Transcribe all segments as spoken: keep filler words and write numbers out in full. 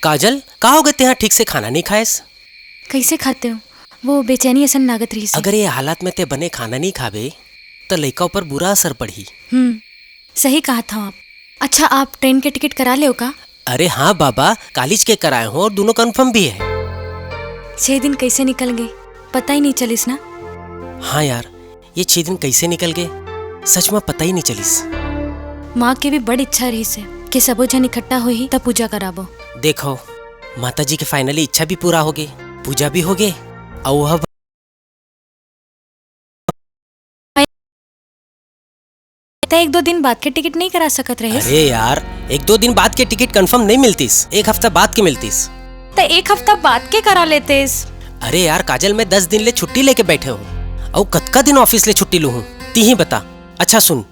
काजल, का होगे, तेहा ठीक से खाना नहीं खाएस? कैसे खाते हो? वो बेचैनी असन लागत रहिस हे। अगर ये हालात में ते बने खाना नहीं खाबे, त लइका ऊपर बुरा असर पड़ही। हम्म, सही कहा था आप। अच्छा, आप ट्रेन के टिकट करा ले हो का? अरे हाँ बाबा, कालीच के कराए हों और दोनों कन्फर्म भी है। छह दिन कैसे निकल गए, पता ही नहीं चलिस ना। हाँ यार, ये छह दिन कैसे निकल गए, सच में पता ही नहीं चलिस। माँ के भी बड़ इच्छा रहिस हे कि सबो झन इकट्ठा होही तब पूजा कराबो। देखो, माता जी के finally इच्छा भी पूरा होगे, पूजा भी होगे, अउ अब त एक दो दिन बाद के टिकट नहीं करा सकत रहेस? अरे यार, एक दो दिन बाद के टिकट कन्फर्म नहीं मिलतिस, एक हफ्ता बाद के मिलतिस। त एक हफ्ता बाद के करा लेतेस? अरे यार काजल, मैं दस दिन ले छुट्टी लेके बैठे हों, अउ कतका दिन ऑफिस ले छुट्टी लूहूं, तिही बता। अच्छा सुन,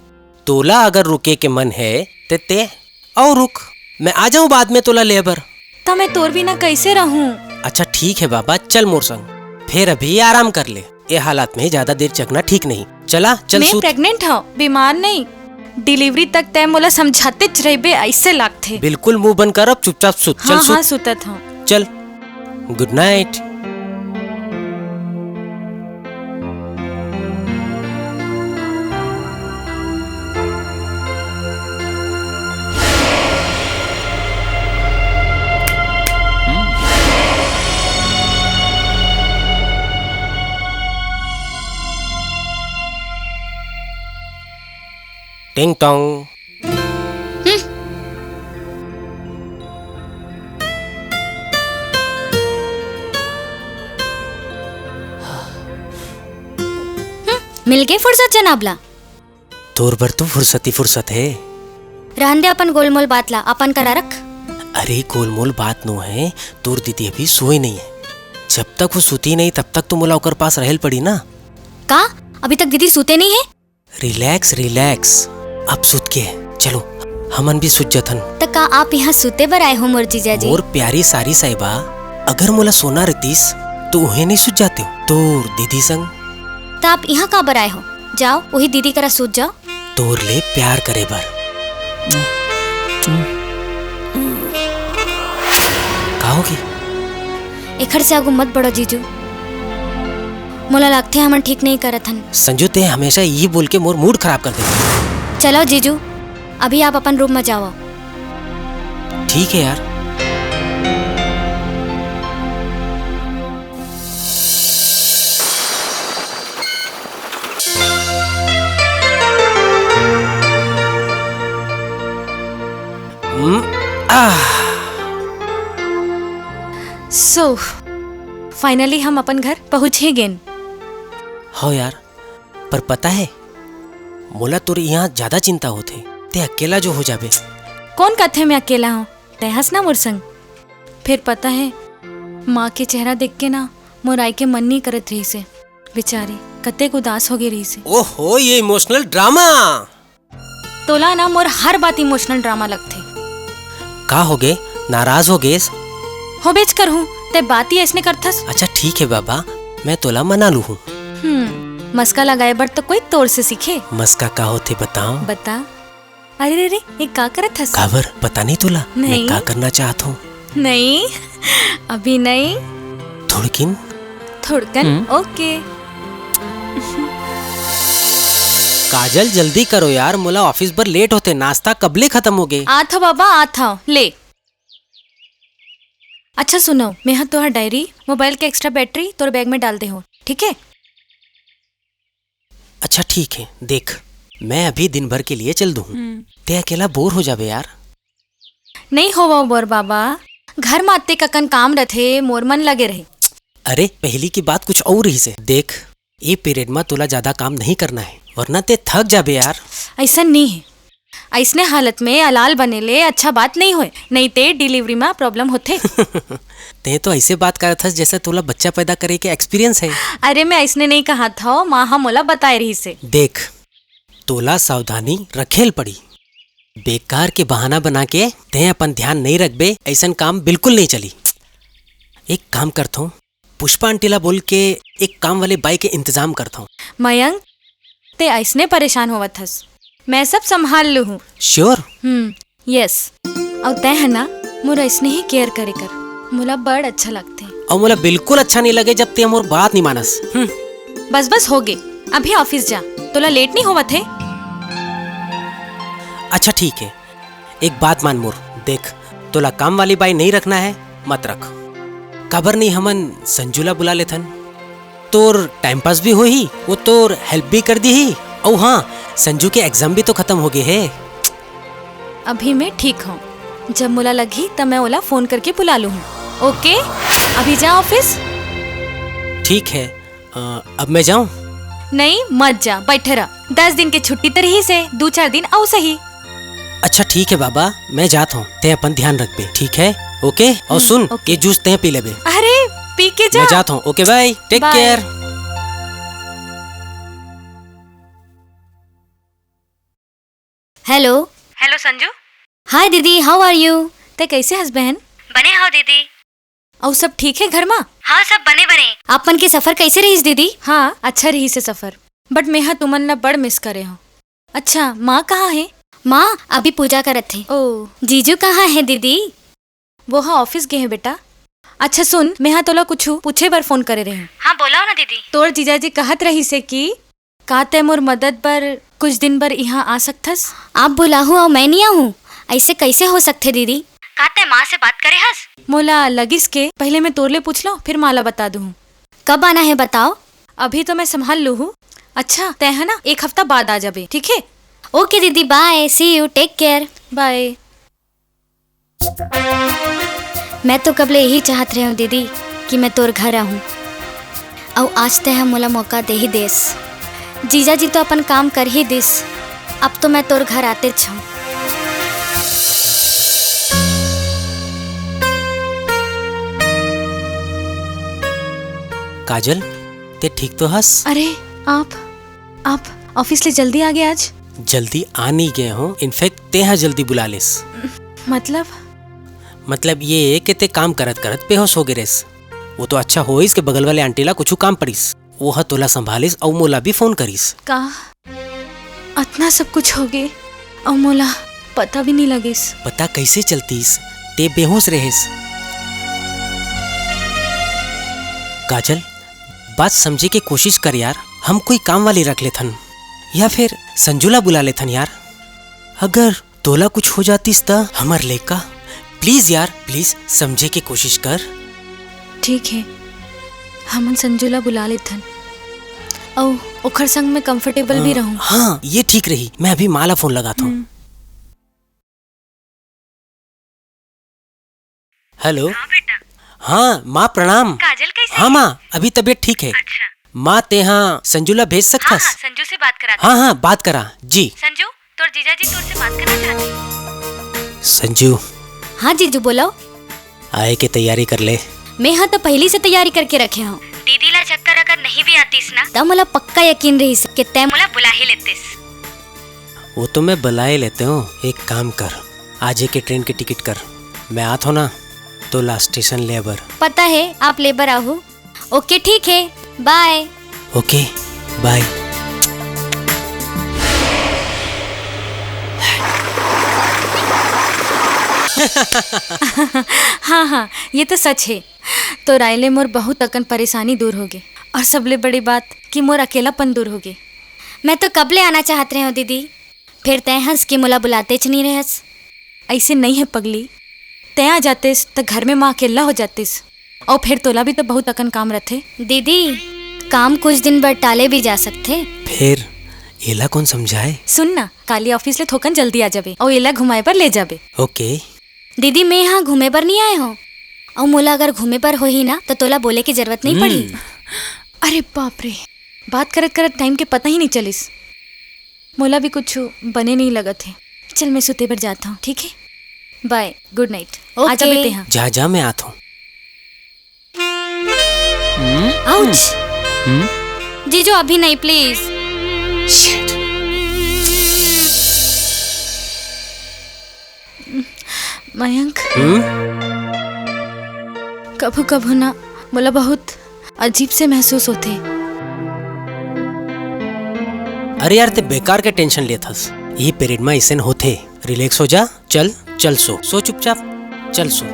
तोला अगर रुके के मन हे ते ते अउ रुक, मैं आ जाऊं बाद में तोला ले बर। त मैं तोर बिना कैसे रहूं? अच्छा ठीक है बाबा, चल मोर संग, फेर अभी आराम कर ले। ए हालात में ज्यादा देर जगना ठीक नहीं। चला, चल मैं सूत। प्रेग्नेंट हूँ, बीमार नहीं। डिलीवरी तक तै मोला समझातेच रहिबे, ऐसे लागथे। बिल्कुल मुंह बंद कर, अब चुपचाप सूत। चल हाँ, सूत। हाँ, सुतत हूँ। चल, गुड नाइट। टिंग टोंग। मिल गए फुर्सत जनाब ला। तोर बर तो फुर्सत ही फुर्सत है। रहन दे अपन गोलमोल बात ला, अपन करा रख। अरे गोलमोल बात नो है, तोर दीदी अभी सोई नहीं है। जब तक वो सुती नहीं तब तक तो मोला ओकर पास रहल पड़ी ना। का? अभी तक दीदी सुते नहीं है? रिलैक्स, रिलैक्स, अब सुत के चलो, हमन भी सुत जथन। त का आप यहाँ सुते बर आए हो मोर जीजा जी? मोर प्यारी सारी साहिबा, अगर मोला सोना रहतीस तो उहे नहीं सुत जाते हो तोर दीदी संग। त आप यहाँ का बर आए हो? जाओ, वही दीदी करा सुत जाओ। तोर ले प्यार करे बर। का होगे? एखर से आगू मत बढ़ो जीजू। मोला लगथे हमन ठीक नहीं करत हन। संजू, ते हमेशा यही बोल के मोर मूड खराब कर देथे। चलो जीजू, अभी आप अपन रूम में जाओ। ठीक है यार। हम्म, आह। So, finally हम अपन घर पहुंच ही गेन। हो यार, पर पता है, मोला तोर यहाँ ज्यादा चिंता होथे, ते अकेला जो हो जाबे। कौन कथे मैं अकेला हूँ? तै हस ना मोर संग। फिर पता है, माँ के चेहरा देख के ना मोर आए के मन नहीं करत रहिस हे। बेचारी कतेक उदास हो गई रहिस हे। ओहो, ये इमोशनल ड्रामा। तोला ना मोर हर बात इमोशनल ड्रामा लगथे। का होगे, नाराज हो गेस? होबेच करहूँ, ते बात ही ऐसने करथस। अच्छा ठीक है बाबा, मैं तोला मना लूहूँ। हम्म, मस्का लगाए बर तो कोई तोर से सीखे। मस्का का होथे बताओ? बता। अरे रे रे, ये का करत हस? काबर, पता नहीं तोला मैं नहीं। का करना चाहत हूँ? नहीं, अभी नहीं। थोड़किन। थोड़कन, हम्म। ओके। काजल, जल्दी करो यार, मोला ऑफिस बर लेट होथे। नाश्ता कबले खत्म होगे? आत हव बाबा, आत हव। ले। अच्छा सुनो, मैं हा तोहार डायरी, मोबाइल के एक्स्ट्रा बैटरी तोर बैग में डाल दे हूँ, ठीक है? अच्छा ठीक है, देख, मैं अभी दिन भर के लिए चल दूँ। हम्म। ते अकेला बोर हो जाबे यार। नहीं होवव बोर बाबा, घर म अतेक अकन काम रथे, मोर मन लगे रहे। अरे, पहली की बात कुछ और रहिस हे। देख, ये पीरियड म तोला ज्यादा काम नहीं करना है, वरना ते थक जाबे यार। ऐसन नहीं है, ऐसने हालत में अलाल बने ले अच्छा बात नहीं होय, नहीं ते डिलीवरी म प्रॉब्लम होथे। ते तो ऐसे बात करत हस जैसे तोला बच्चा पैदा करे के एक्सपीरियंस है। अरे, मैं ऐसने नहीं कहा था, माँ हा मोला बताए रहिस हे। देख, तोला सावधानी रखेल पड़ी। बेकार के बहाना बना के तैं अपन ध्यान नहीं रखबे, ऐसन काम बिल्कुल नहीं चली। एक काम करथों, पुष्पा आंटी ला बोल के एक काम वाले बाई के इंतजाम करथों। मयंक, ते ऐसने परेशान होवत हस, मैं सब संभाल लूँ हूँ। श्योर? हम्म, यस। अउ तैं है ना, मोर अइसने ही केयर करे कर, मोला बड़ अच्छा लगथे। अउ मोला बिल्कुल अच्छा नहीं लगे, जब ते मोर बात नहीं मानस। हम्म। बस, बस, हो गे। अभी ऑफिस जा, तोला लेट नहीं होवत हे? अच्छा, ठीक है, एक बात मान मोर, देख, तोला काम वाली बाई नहीं रखना है, मत रख। काबर नहीं, हमन संजू ला बुला लेथन। तोर टाइम पास भी होही, वो तोर हेल्प भी कर दीही। अउ हाँ, संजू के एग्जाम भी तो खत्म हो गए हे। अभी मैं ठीक हूँ, जब मोला लगही, तब मैं ओला फोन करके बुला लूँ। ओके, अभी जा ऑफिस। ठीक है, अ, अब मैं जाऊँ? नहीं, मत जा, बैठे रह। दस दिन के छुट्टी तो रहिस हे, दू चार दिन अउ सही। अच्छा, ठीक है बाबा, मैं जात हूँ, ते अपन ध्यान रखबे, ठीक है? ओके। अउ हम्म, सुन, ओके। ये जूस ते पी लेबे। अरे, पी के जा। मैं जात हूँ। ओके, बाय, टेक बाय। केयर। हेलो। हेलो संजू। हाय दीदी, how are you? ते कैसे हस बहन? बने हव दीदी। अउ सब ठीक है घर मा? हाँ, सब बने बने। आप मन के सफर कैसे रहिस दीदी? हाँ, अच्छा रहिस हे सफर, बट मेहा तुमन ला बड़ मिस करे हूँ। अच्छा, माँ कहाँ है? माँ अभी पूजा करत हे। ओ। जीजू कहाँ है दीदी? वो हा ऑफिस गे हे बेटा। अच्छा सुन, मेहा तोला कुछु पूछे बर फोन करे रहे हूँ। हाँ, बोलाओ ना दीदी। तोर जीजाजी कहत रहिस हे कि का तै मोर मदद बर कुछ दिन बर इहाँ आ सकथस? आप बुलाहू अउ मैं नहीं आहूँ, ऐसे कैसे हो सकथे दीदी? का तै माँ से बात करे हस? मोला लगिस के पहले मैं तोर ले पूछ लूँ, फिर माँ ला बता दूँ। कब आना है बताओ? अभी तो मैं संभाल लूँ हूँ। अच्छा, तै है ना, एक हफ्ता बाद आ जाबे, ठीक है? ओके दीदी, बाय, see you, take care। बाय। मैं तो कब ले यही चाहत रहे हूँ दीदी कि मैं तोर घर आहूँ, अउ आज तै ह मोला मौका दे ही देस। जीजा जी तो अपन काम कर ही दिस, अब तो मैं तोर घर आतेच हूँ। काजल, ते ठीक तो हस? अरे, आप आप ऑफिस ले जल्दी आ गए आज? जल्दी आ नहीं गए हूँ, इनफैक्ट ते हा जल्दी बुला लेस। मतलब? मतलब ये है कि ते काम करत करत बेहोश हो गए रेस। वो तो अच्छा होइस के बगल वाले आंटी ला कुछ काम पड़िस, वो हा तोला संभालिस अउ मोला भी फोन करिस। का अतना सब कुछ हो गए अउ मोला पता भी नहीं लगिस? पता कैसे चलतीस? ते बेहोश रहेस। काजल, बात समझे के कोशिश कर यार, हम कोई काम वाली रख लेथन या फिर संजू ला बुला लेथन यार। अगर तोला कुछ हो जातीस त हमर लेका, प्लीज यार, प्लीज समझे के कोशिश कर। ठीक है, हमन संजू ला बुला लेथन, अउ ओखर संग में कंफर्टेबल भी अ, रहूं। हाँ, ये ठीक रही। मैं अभी माँ ला फोन लगात हूँ। हम्म। हेलो। हाँ बेटा। हाँ माँ, प्रणाम। काजल कैसे हाँ है? माँ, अभी तबीयत ठीक है। अच्छा। माँ, ते हाँ संजू ला भेज सकथस? हाँ, हाँ, संजू से बात करा। हाँ, हाँ, बात करा जी। संजू, तोर जीजा जी तोर से बात करना चाहते हैं। संजू। हाँ जीजू, बोलो। आए के तैयारी कर ले। मैं हाँ तो पहली से तैयारी करके रखे हूँ। दीदी ला चक्कर अगर नहीं भी आतीस ना, त मोला पक्का यकीन रहिस के तै मोला बुला ही लेतीस। वो तो मैं बुला ही लेते हूँ। एक काम कर, आज के ट्रेन की टिकट कर, मैं आत हूँ ना, तोला स्टेशन ले बर। पता है आप ले बर आहू। ओके, ठीक है, बाय। ओके, बाय। हाँ, हाँ, ये तो सच है। तोर आए ले मोर बहुत अकन परेशानी दूर होगे, और सबले बड़ी बात कि मोर अकेलापन दूर होगे। मैं तो कब ले आना चाहत रहे हूँ दीदी, फिर तै हंस के मोला बुलातेच नहीं रहस। ऐसे नहीं है पगली, तै आ जातेस त घर में माँ अकेला हो जातेस, और फिर तोला भी तो बहुत अकन काम रथे। दीदी, काम कुछ दिन बर टाले भी जा सकथे। फिर एला कौन समझाए? सुन ना, काली ऑफिस ले थोकन जल्दी आ जाबे और एला घुमाए बर ले जाबे। ओके। दीदी, मैं यहाँ घूमे बर नहीं आए हूँ, और मोला अगर घूमे बर होही ना तो तोला बोले की जरूरत नहीं पड़ही। हम्म। अरे बाप रे, बात करत करत टाइम के पता ही नहीं चलिस। मोला भी कुछ बने नहीं लगत है। चल, मैं सुते बर जाता हूँ, ठीक है? बाय, गुड नाइट। आ जा ओके। बेटे, हाँ। जा, जा, मैं आता हूँ। हम्म? आउच। हम्म? जीजू, अभी नहीं, प्लीज। Shit। मयंक, हम्म? कभू कभू ना मोला बहुत अजीब से महसूस होथे। अरे यार, ते बेकार के टेंशन लेत हस। ये पीरियड में ऐसन होथे। रिलैक्स हो जा, चल, चल सो, सो चुपचाप। चल सो।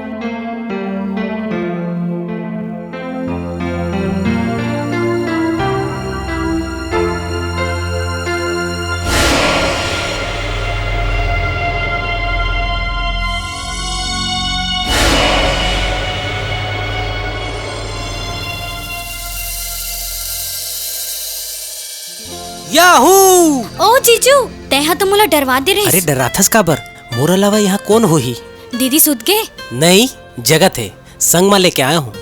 याहू! ओ जीजू, तैं ह तो मोला डरवा दे रहिस। अरे, डराथस काबर? मोर अलावा यहाँ कोन होही? दीदी सुत गे? नहीं, जगत हे, संग मा लेके आया हूँ।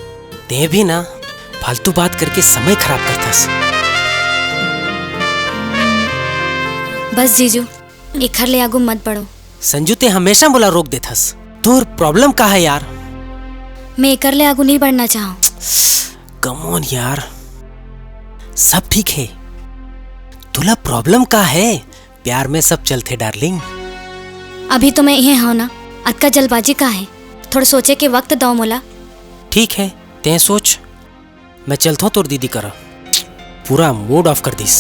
तैं भी ना फालतू बात करके समय खराब करथस। बस जीजू, एखर ले आगू मत बढ़ो। संजू, तैं हमेशा मोला रोक देथस। तोर problem का हे यार? मैं एकर ले आगू नहीं बढ़ना चाहूँ। Come on यार, सब ठीक हे। तोला problem का हे? प्यार में सब चलथे darling। अभी तो मैं इहे हव ना, अतका जल्दबाजी का हे? थोड़ा सोचे के वक्त दव मोला। ठीक हे, तैं सोच। मैं चलथों तोर दीदी करा। पूरा mood off कर दिस।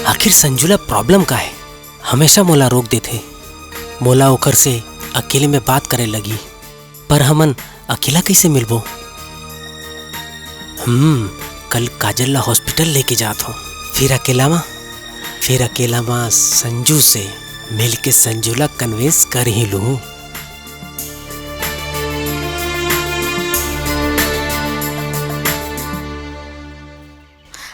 आखिर संजू ला problem का हे? हमेशा मोला रोक देथे। मोला ओकर से अकेले में बात करे लगही। पर हमन अकेला कइसे मिलबो? हम्म, कल काजल ला hospital लेके जात हो, फिर अकेला मा, फिर अकेला मा संजू से मिलके संजू ला convince कर ही लूं।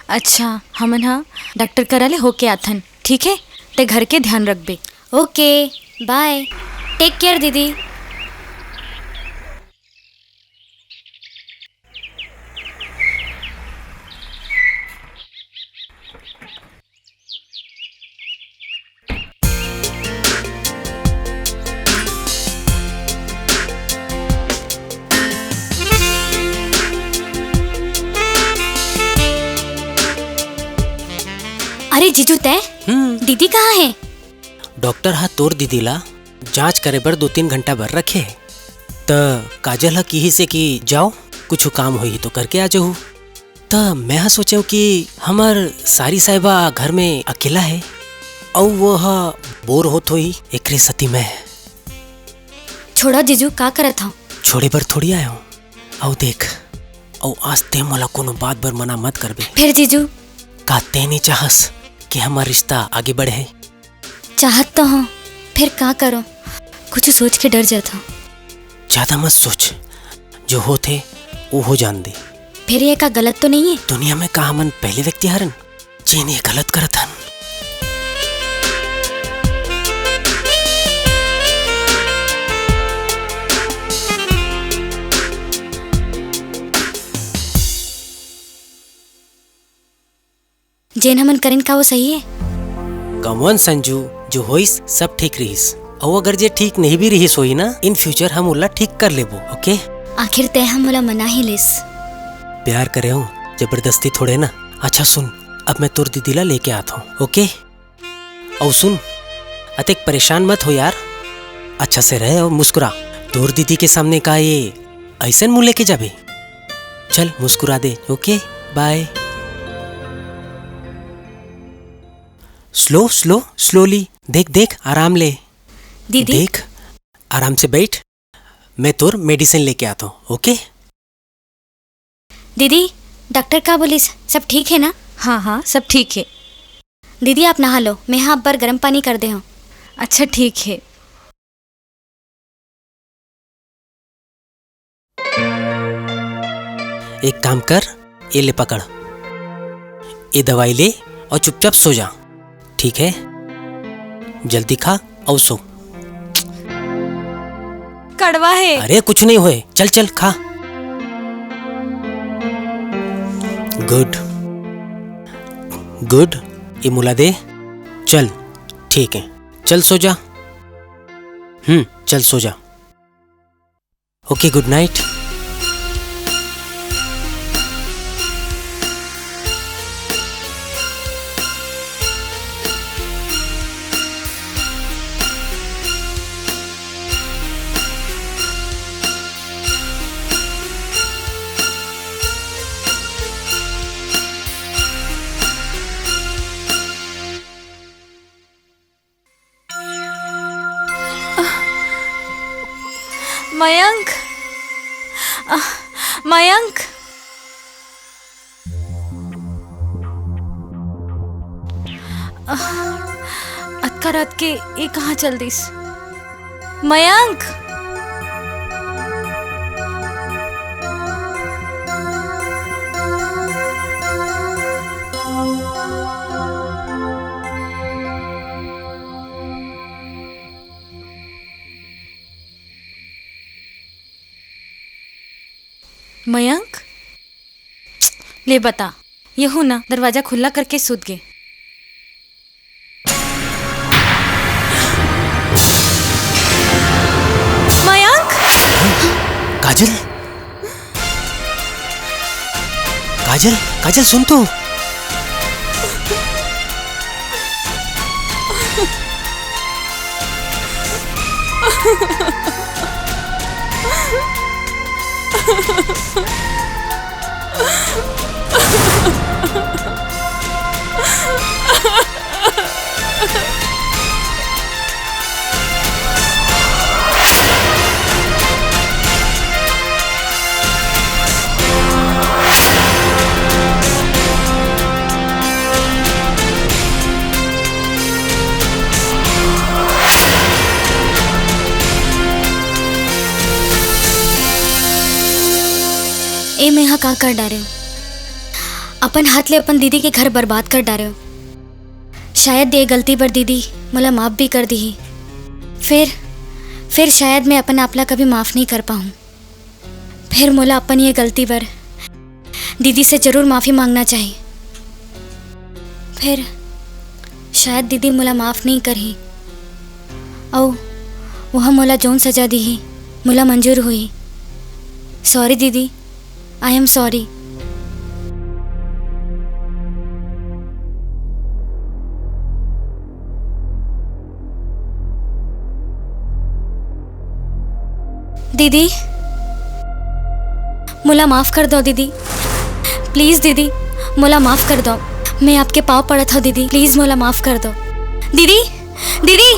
अच्छा, हमन ह डॉक्टर करा ले होके आथन, ठीक हे? तैं घर के ध्यान रखबे। OK, bye, take care दीदी। अरे जीजू, तैं? हम्म। दीदी कहाँ हे? डॉक्टर हा तोर दीदी ला जांच करे बर दो तीन घंटा बर रखे हे। त काजल ह किहिस हे कि जाओ, कुछु काम होही तो करके आ जाहू। त मैं ह सोचेंव कि हमर सारी साहिबा घर में अकेला हे, अउ वो ह bore होत होही, एकरे सेती मैं। छोड़ा जीजू, का करत हव? छोड़े बर थोड़ी आए हव। अउ देख, अउ आज तैं मोला कोनो बात बर मना मत करबे। फिर जीजू? का तैं नइ चाहस कि हमर रिश्ता आगे बढ़े? चाहत तो हव, फिर का करों, कुछु सोच के डर जात हव। ज्यादा मत सोच, जो होत हे, वो हो जान दे। फिर ये का गलत तो नहीं हे? दुनिया में का हमन पहले व्यक्ति हरन, जेन ये गलत करत हन? जेन हमन करेन, का वो सही हे? Come on संजू, जो होइस सब ठीक रहिस, अउ अगर जे ठीक नहीं भी रहिस होही ना, in future हम ओला ठीक कर लेबो, OK? आखिर तैं ह मोला मना ही लेस। प्यार करे हव, जबरदस्ती थोड़े ना। अच्छा सुन, अब मैं तोर दीदी ला लेके आत हव, OK? अउ सुन, अतेक परेशान मत हो यार, अच्छा से रहे अउ मुस्कुरा। तोर दीदी के सामने का ये अइसन मुंह लेके जाबे? चल मुस्कुरा दे, OK? Bye। Slow, slow, slowly। देख, देख, आराम ले। दीदी। देख, आराम से बैठ। मैं तोर medicine लेके आत हव, OK? दीदी, डॉक्टर का बोलिस, सब ठीक हे ना? हाँ, हाँ, सब ठीक हे। दीदी, आप नहा लो, मैं हा आप बर गरम पानी कर दे हव। अच्छा, ठीक हे। एक काम कर, ये ले पकड़, ये दवाई ले अउ चुपचाप सो जा, ठीक हे? जल्दी खा अउ सो। कड़वा हे। अरे कुछ नहीं होय, चल चल खा। Good, good, ये मोला दे। चल, ठीक हे, चल सो जा। हम्म, चल सो जा। OK, good night। मयंक, आह, मयंक। आह, अतका रात के ये कहाँ चल दिस? मयंक। मयंक, ले बता, यहू ना दरवाजा खुला करके सुत गे। मयंक। काजल, काजल, काजल, सुन तो। ए, मेंहा का कर डारेंव? अपन हाथ ले अपन दीदी के घर बर्बाद कर डारेंव। शायद ये गलती बर दीदी मोला माफ भी कर दिही। फिर, फिर शायद मैं अपन आप ला कभी माफ नहीं कर पाऊँ। फिर मोला अपन ये गलती बर दीदी से जरूर माफी मांगना चाही। फिर शायद दीदी मोला माफ नहीं करही, अउ वह मोला जौन सजा दीही, मोला मंजूर होही। Sorry दीदी, I am sorry। दीदी, मोला माफ कर दो दीदी, please दीदी, मोला माफ कर दो। मैं आपके पाँव पड़त हूँ दीदी, please मोला माफ कर दो। दीदी, दीदी।